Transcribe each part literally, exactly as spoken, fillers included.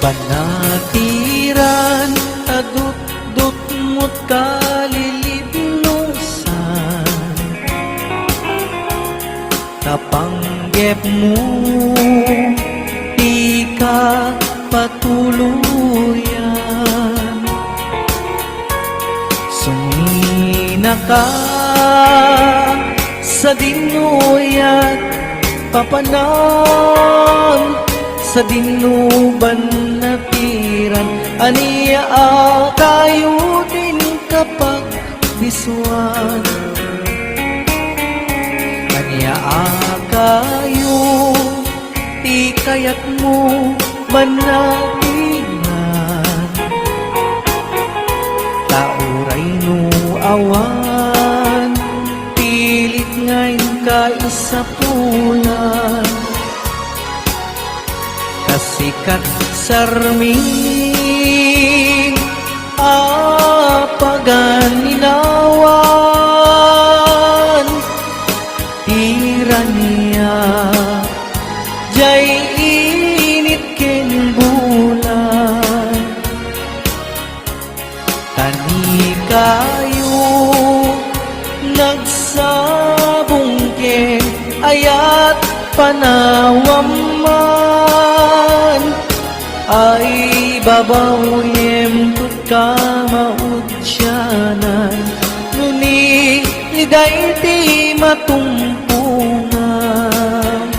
Panatiran a dutdutmo't kalilibnosan, ta panggepmo ti kapatuloyan. Suminaka sadinoy a papanan, sadino bannatiran, ania a kayo ti inkapagdisuan? Ania a kayo ti kayatmo bannatiran? Ta uray no awan, pilit nga inka isapulan. Ta sika sarmin a paganinawan, ti rania, jay init ken bulan. Ta ni kayo nagsabong ken ayat panawam man, ay babawem ket kamaudianan, no ni, ni daydi matumpongan.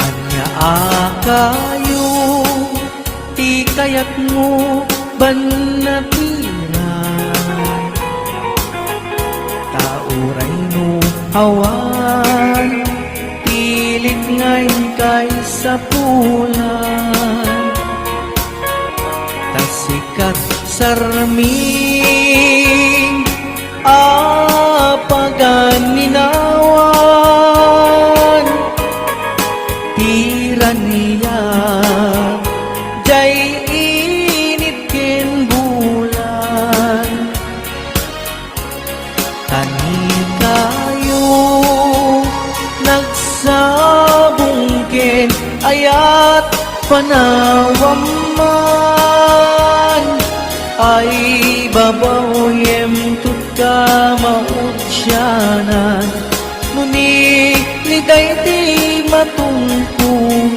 Ania a kayo ti kayatmo bannatiran? Ta uray no awan, pilit nga inka isapulan. Ta sika sarmin a paganinawan, ti rania, jay init ken bulan. Ta ni kayo nagsabong ken ayat panawam man, ay babawem ket kamaudianan, no ni, ni daydi matumpongan.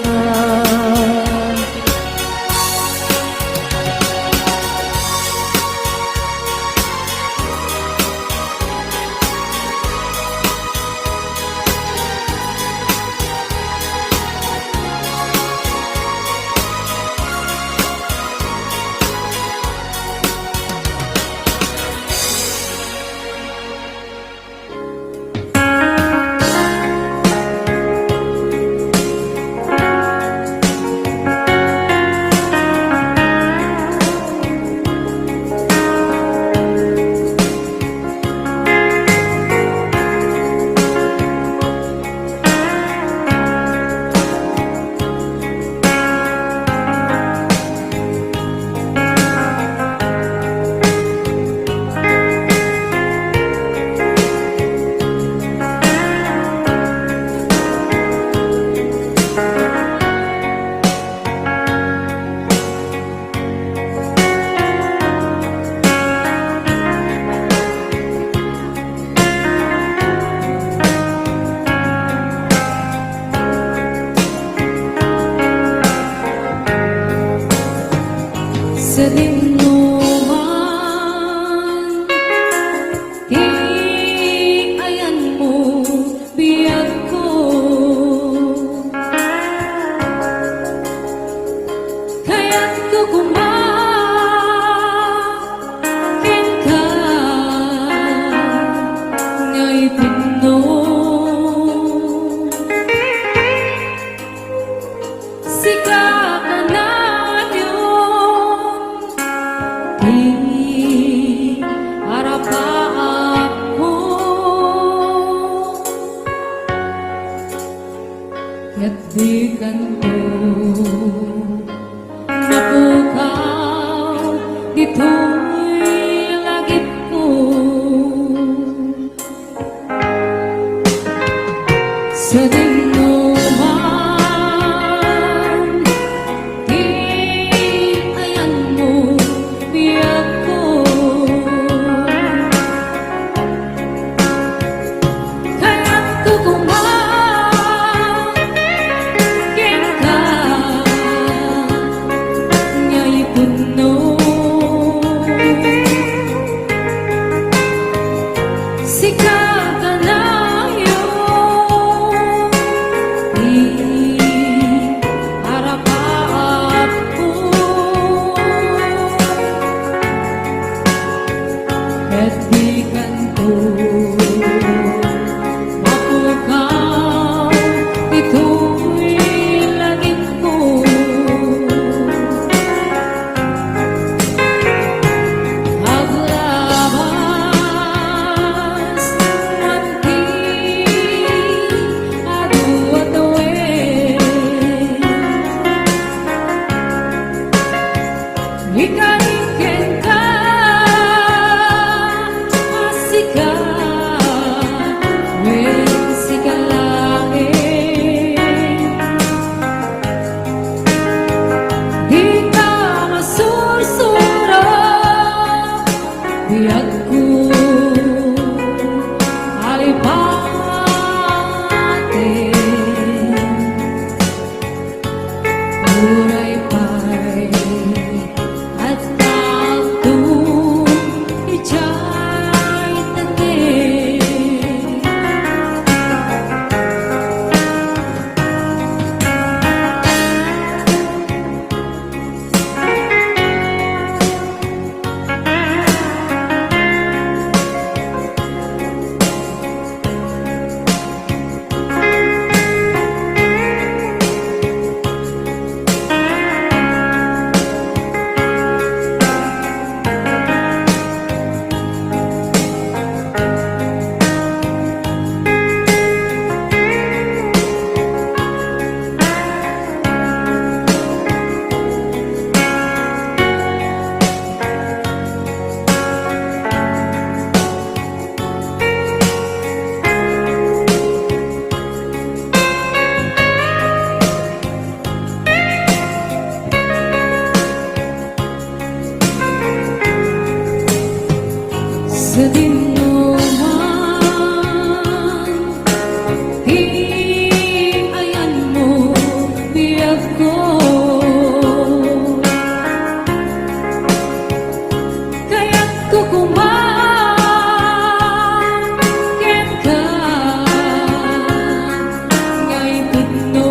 Sadinoman ti ayanmo, biagko. Kayatko koma kenka. Di arapaapko, ket dikanto mapukaw ditoy lagipko. Sadinoman ti ayanmo, biagko. Kayatko koma kenka nga ipudno. Sika kanayon ti arapaapko. Ket dikanto mapukaw ditoy lagipko. Aglabas man ti adu a tawen. Ikarik kenka a sika, wen sika laeng. Dika masursuro, biagko, alipaten. Uray pay addaakto idiay tanem. Sadinoman ti ayanmo, biagko. Kayatko koma kenka nga ipudno.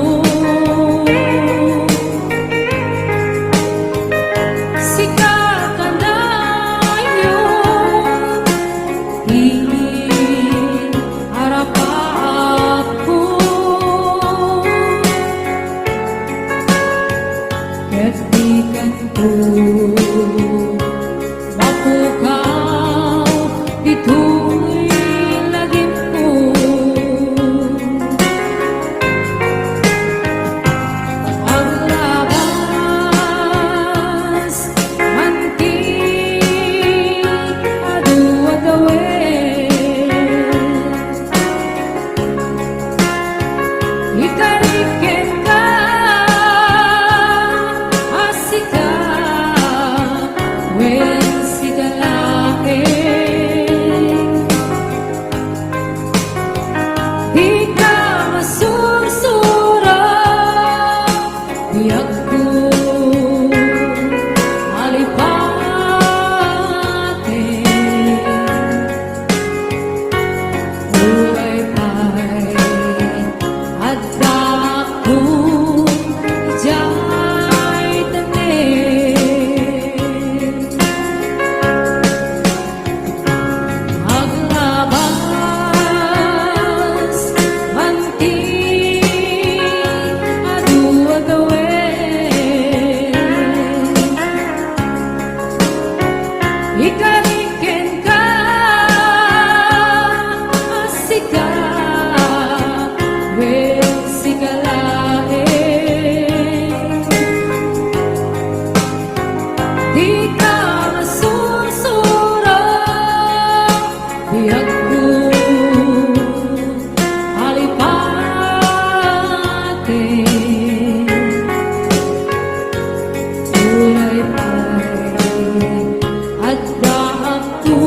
Sika kanayon ti arapaapko. Ket dikanto mapukaw ditoy lagipko. Aglabas man ti adu a tawen. Ikarik kenka a sika, wen sika laeng. Dika masursuro, biagko, alipaten. Uray pay addaakto idiay tanem. Ikarik kenka, a sika, wen sika laeng. Dika masursuro, biagko, alipaten. Uray pay addaakto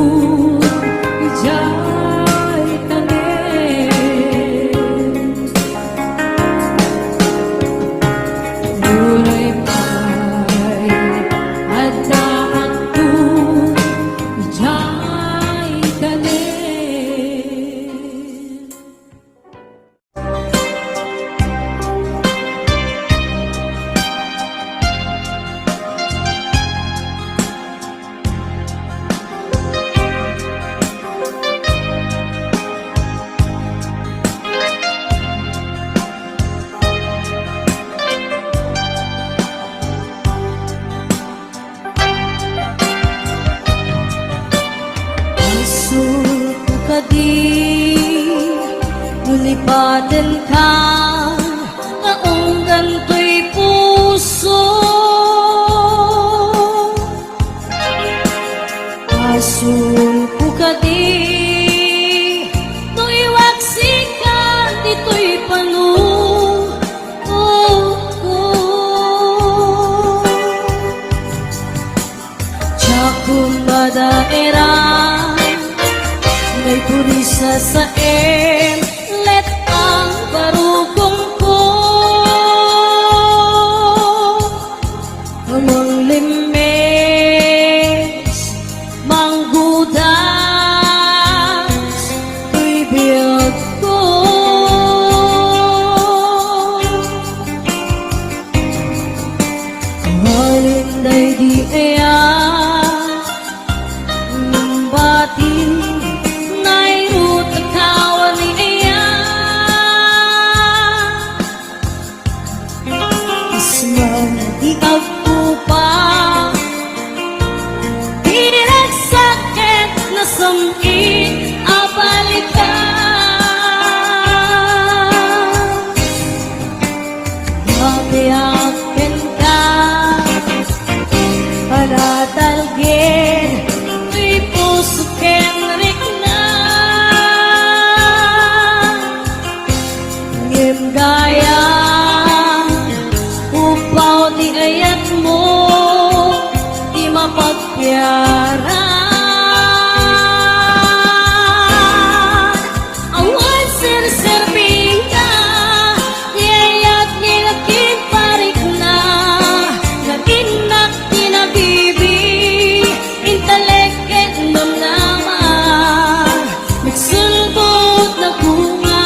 idiay tanem. Uray pay addaakto idiay tanem. Asulko kadi no lipatenka nga unggan toy puso. Asulko kadi no iwaksika ditoy panunotko. Diakon madaeran, naipurisa saem, let ang barukongko. Manglimmes, manggudas, toy biagko. Awan daydi aya, nung bati, nairut a kawani aya. Isman di agkupa, di nagsaket nasam-it a balikan. Mabiag kenka, panatalged toy puso ken rikna. Ngem gayam, upaw ti ayatmo ti mapagpiaran. Awan serserbina ti ayat ni nagkinparikna, nga innak ti nabibi, intalek ket namnama. Nagsulbod na bunga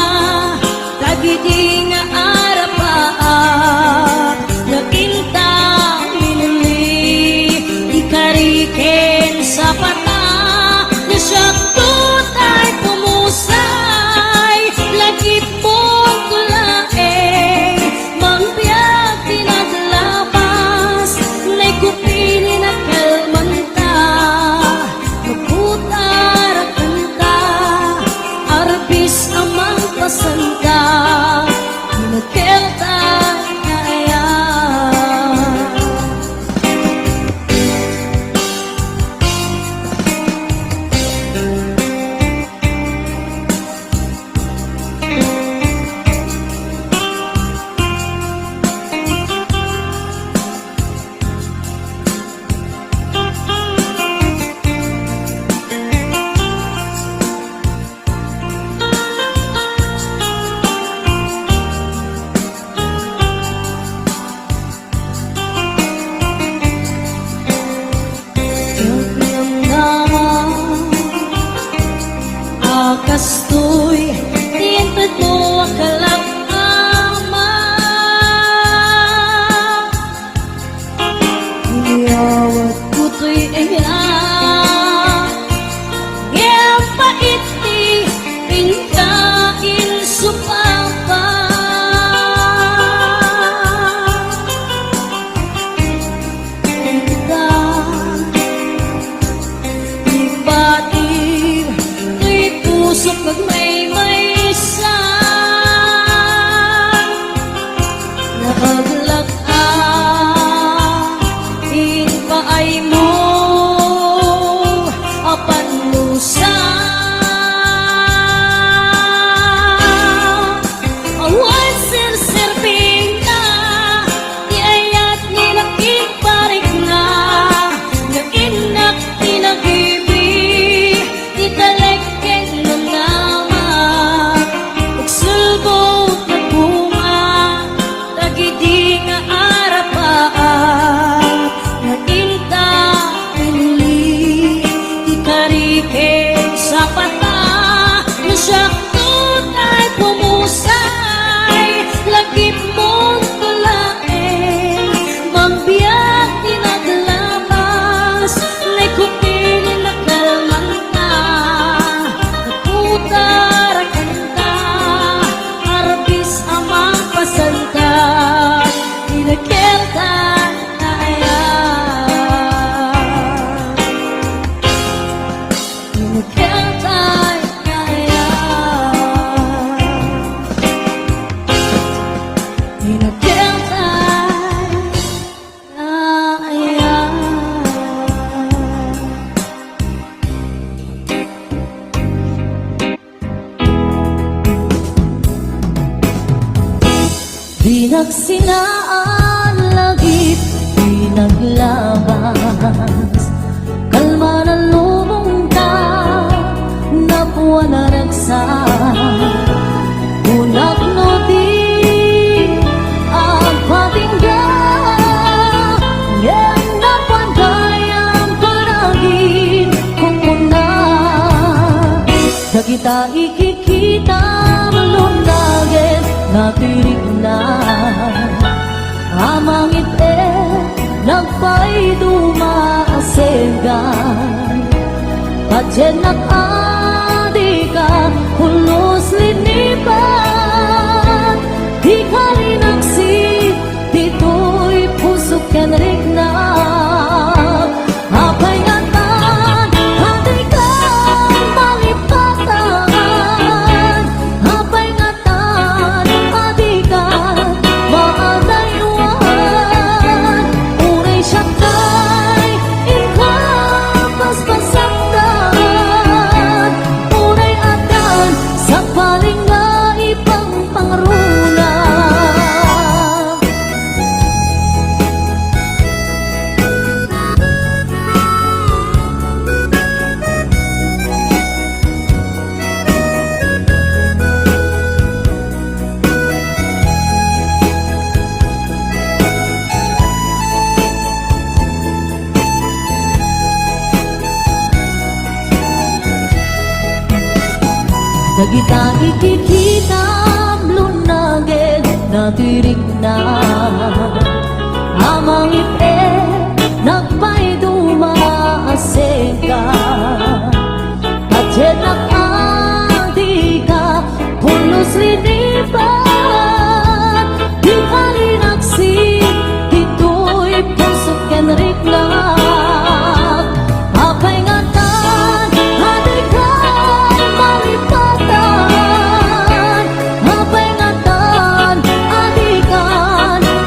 dagidi nga arapaap, nga inta minuli, ikari ken sapata, nga siak tutay pumusay, lagipon ko laeng, mangbiag ti naglabas, naikupili na kalmanta. Maputar a kanta, arbis a mangpasanta, ti nagkelta nga ayat. Namnama a kastoy ti intedmo a kalak, Ama. Inyawatko toy aya, ngem pait ti pinkainsupapan. Ita, Sinaan lagip ti naglabas, kalma na lubong ta, napuan a ragsak. Kunak no di agpatingga, ngem napuan gayam panagin, kunkuna. Dagita ikikita, lun-agen, natirikna. Amangit-et, nagpaiduma a sengga. Patiennak a dika pulos linipat, dika linaksi ditoy pusok ken rikna. Apay ngatan a dika malipatan? Apay ngatan a dika maadaywan? Uray siak tay inka paspasakan, uray addan sa paling nga ipang pangruna. Dagita ikikitam, lun-agen, natirikna. Amangit-et, nagpaiduma a sengga. Patiennak a dika pulos linipat, dika linaksi ditoy pusok ken riknak. Apay ngatan a dika malipatan? Apay ngatan a dika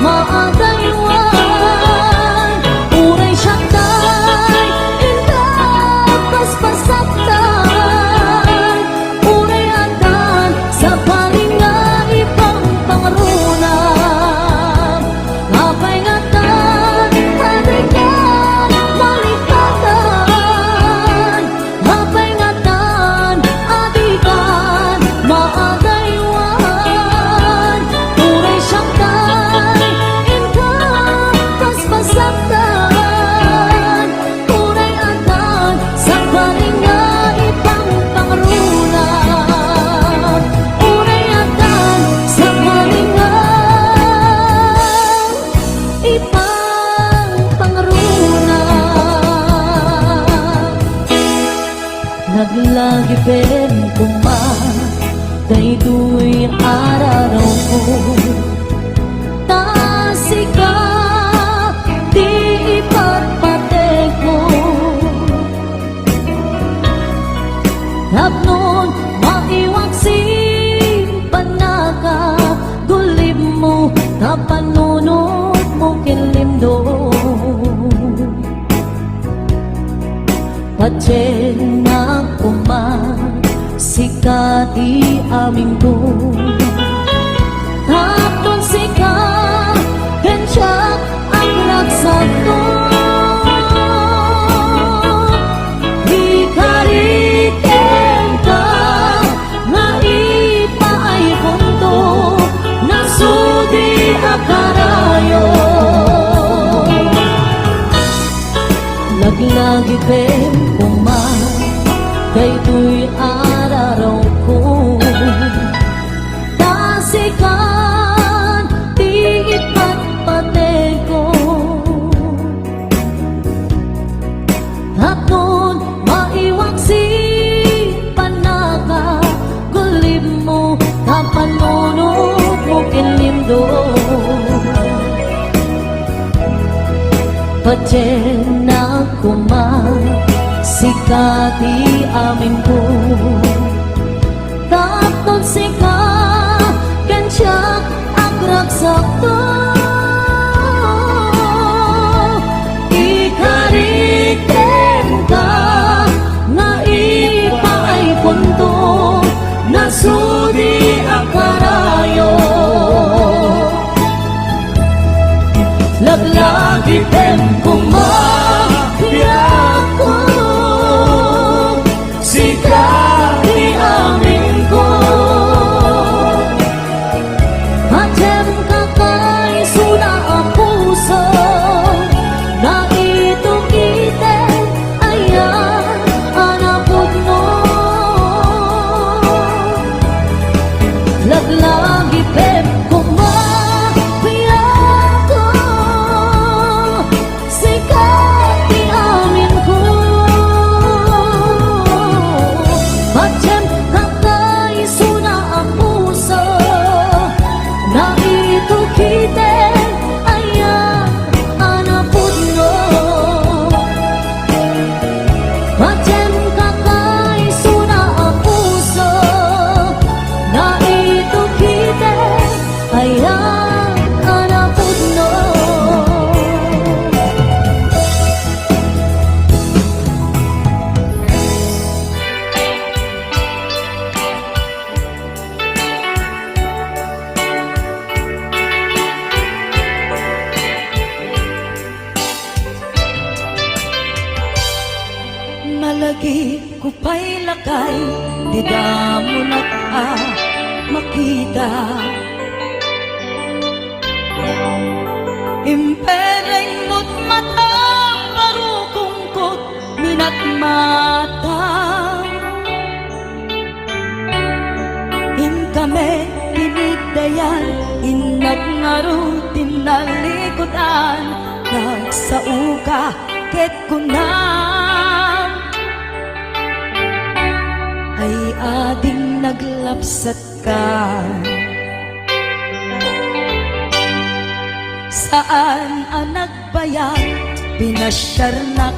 maadaywan? Uray siak tay inka paspasakan, uray addan sa paling nga ipang pangruna. Apay ngatan a dika malipatan? Apay ngatan a dika maadaywan? Uray siak tay inka paspasakan, uray addan sa paling nga ipang pangruna. Uray addan sa paling nga ipang pangruna. Naglagipen koma daytoy a rarawko, ta sika ti ipatpateko. Tapnon maiwak si pannaka, gullibmo, ta pannunotmo ken limdom. Patiennak koma, sika ti aminko. Tapnon sika ken siak agragsakto. Ikarik kenka nga ipaaykonto, nasudi a karayo. Laglagipen koma daytoy a rarawko, ta sikan ti ipatpateko. Tapnon maiwak si pannaka, gullibmo, ta pannunotmo ken limdom. Patiennak koma, sika ti aminko. Tapnon sika ken siak agragsakto. Ikarik kenka nga ipaaykonto, nasudi a karayo. Lagipko pay lakay, ti damonak a makita. Impereng met matam, barukongkot minatmata. Inkami tinigdayan, innak ngarud ti nalikudan, nagsaoka ket kunam, ay ading naglapsatka. Saan a nagbayag, pinasiarnak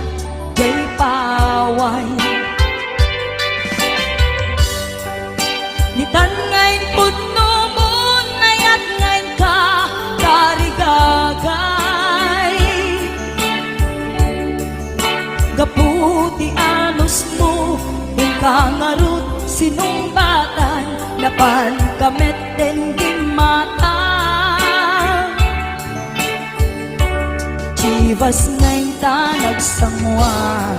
jay paway. Nitan nga impudnomon, nayat nga inka tarigagay. Gapu ti anusmo, inka ngarud sinungbatan, napanka met ti mata. Chivas nga inta nagsanguan.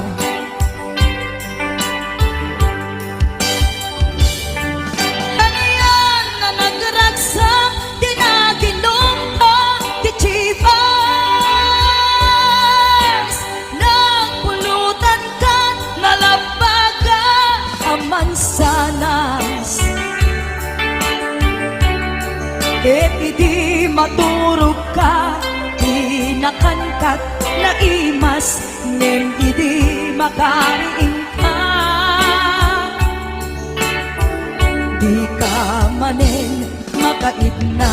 Anian a nagragsak ti naginumta ti Chivas? Nagpulutan ka, nalabaga a mansanas. Ket idi maturogka, di nakankat naimas, ngem idi makariingka, dika manen makaidna.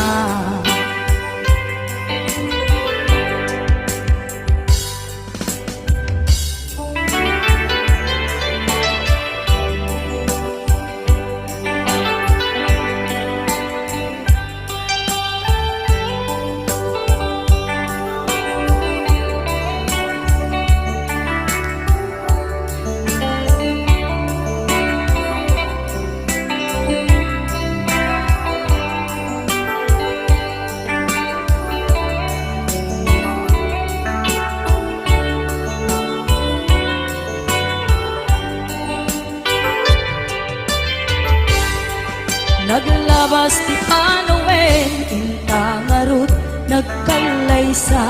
Naglabas ti panawen, inta ngarud nagkallaysa.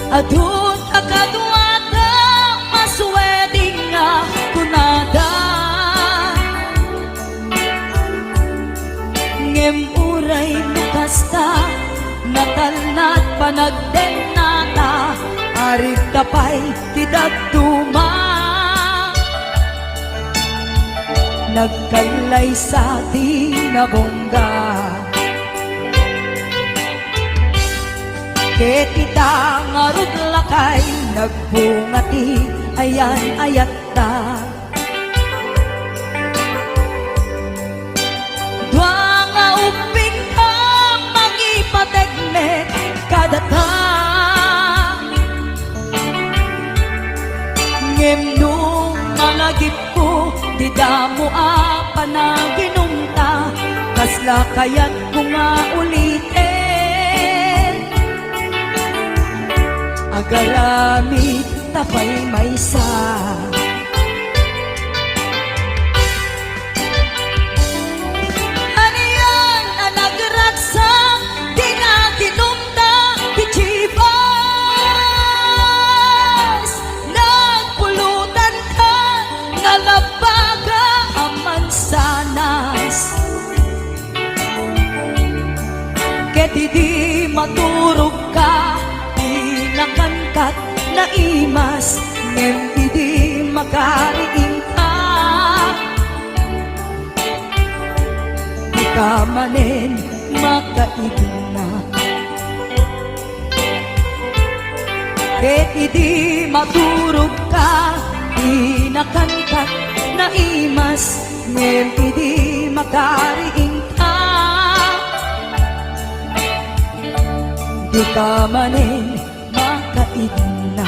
Adu ta kaduada, masueding nga kunada. Ngem uray no kasta, natalna ti panagdennata, arigta pay ti dadduma. Nagkallaysa ti nabungga. Ket ita ngarud lakay, nagbunga ti ayan-ayatta. Dua nga ubbingta mangipatek met kadata. Ngem no malagipko ti damo a panaginumta, kasla kayatko nga uliten? Agaramid ta pay maysa. Anian a nagragsak ti naginumta ti Chivas? Nagpulutan ka, nalabaga a mansanas. Ket idi maturogka, di nakankat naimas, ngem idi makariingka, dika manen makaidna. Ket idi maturogka, di nakankat naimas, ngem idi makariingka, dika manen makaidna.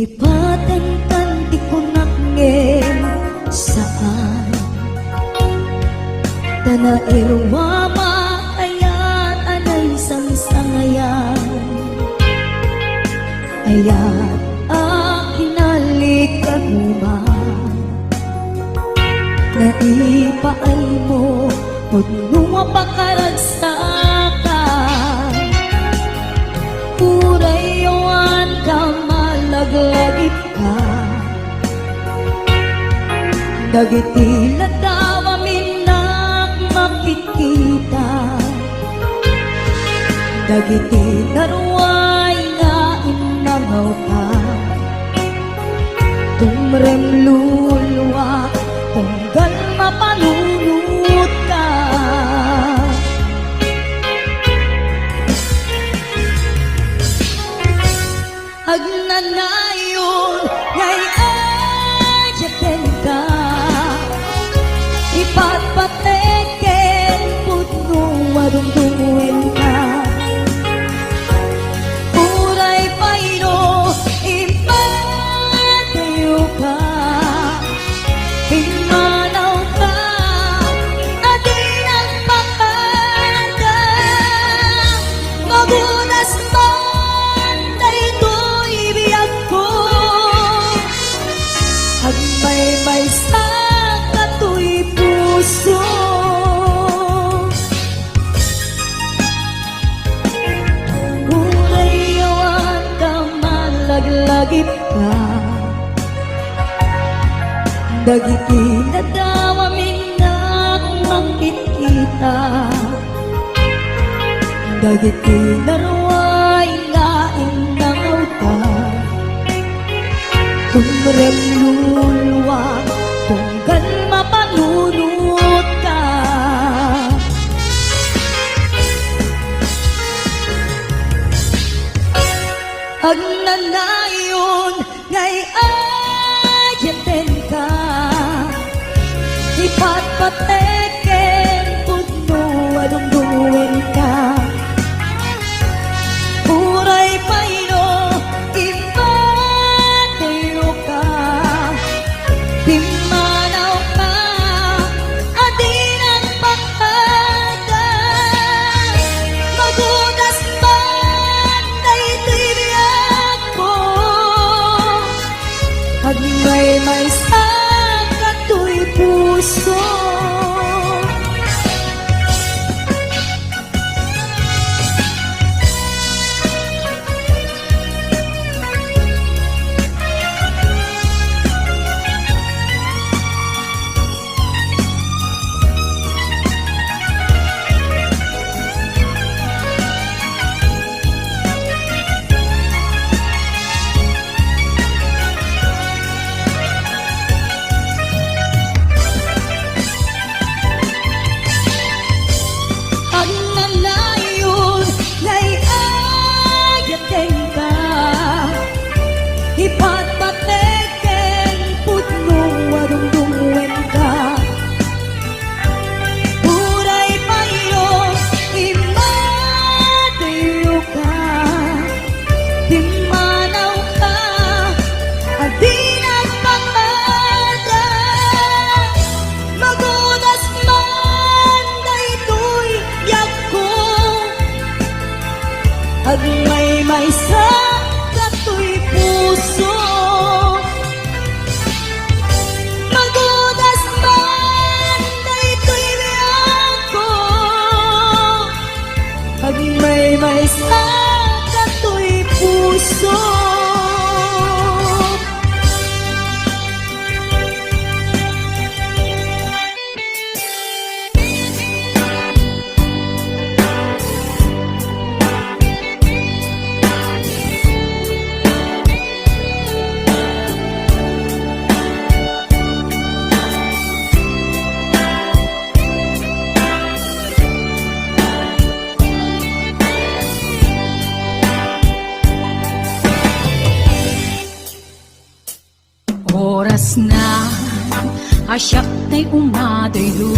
Ipatenkan ti kunak ngem saan. Ta nairua makayat a naisangsangayan. Ayat a kinalik a guma. Naipaaymo pudno a pakaragsaka. Uray awan ka malaglagipka. Dagiti ladaw a minnak makitkita. Dagiti naruay nga innangawka. Tumrem luluak, tunggal mapanunotka. Agnanayon nga iyatenka, ipatpatek ken pudno a dumdumoenka. Uray pay no impadayoka, immanawka a di nagpakada. Magudas man daytoy biagko, agmaymaysa katoy puso. Uray awan ka malaglagipka. Dagiti ladaw a minnak makitkita. Dagiti naruay nga innangawka. Tumrem luluak, tunggal mapanunotka. Agnanayon nga iyatenka, ipatpatek ken pudno a dumdumoenka. Uray pay no impadayoka, immanawka a di nagpakada. Magudas man daytoy biagko, agmaymaysa katoy puso. Agnanayon nga iyatenka, ipatpatek ken pudno a dumdumoenka. Uray pay no immadayoka, immanawka a di nagpakada. Magudas man daytoy biagko, agmaymaysa katoy puso. Magudas man daytoy biagko, agmaymaysa katoy puso. Orasna a siak tay umadayo.